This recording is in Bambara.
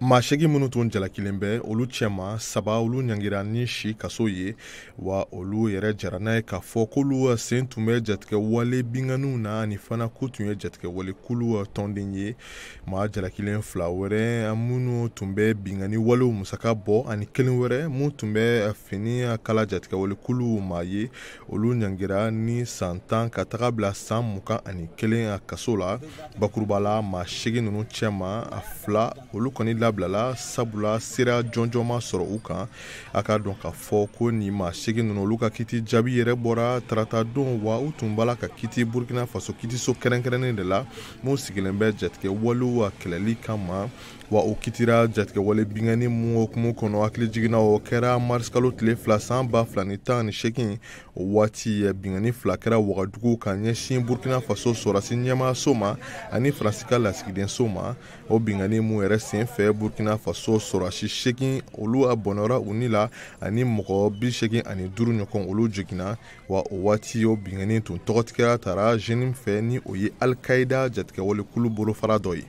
Maa 8 minnu tun jalakilen bɛ, olu cɛma 3, olu ɲangira ni si kaso ye. Wa olu yɛrɛ jara n'a ye k'a fɔ k'olu sen tun bɛ jatigɛ wale binkanniw na, ani fana k'u tun ye jatigɛ wale kulu tɔnden ye. Maa jalakilen 2 wɛrɛ minnu tun bɛ binkanni walew musaka bɔ, ani 1 wɛrɛ mun tun bɛ fini kala jatigɛ wale kulu maa ye, olu ɲangira ni san 10 ka taga bila san 21 kaso la. Bakuruba la, maa 8 ninnu cɛma 2, olu kɔni labilala sabula sira jɔnjɔn ma sɔrɔ u kan. A k'a dɔn k'a fɔ ko nin maa 8 ninnu, olu ka kiti jaabi yɛrɛ bɔra tarata don. Wa u tun b'a la ka kiti Burkina Faso kitiso kɛrɛnkɛrɛnnen de la mun sigilen bɛ jatigɛ walew kɛlɛli kama. Wa o kitira jatigɛ wale binkanni mun hukumu kɔnɔ, hakili jiginna o kɛra marisikalo tile 2 san 2018. O waati binkanni 2 kɛra Wagadugu ka ɲɛsin Burkina Faso sɔrɔdasi ɲɛmaaso ma ani Faransi ka lasigidenso ma. O binkanni mun yɛrɛ sen fɛ, Burkina Faso sɔrɔdasi 8, olu bɔnɛra u ni la, ani mɔgɔ 85 ɲɔgɔn, olu jiginna. Wa o waati o binkanni tun tɔgɔtigɛra tara JNIM fɛ, ni o ye Al-Qaïda jatigɛwale kulu bolofara dɔ ye.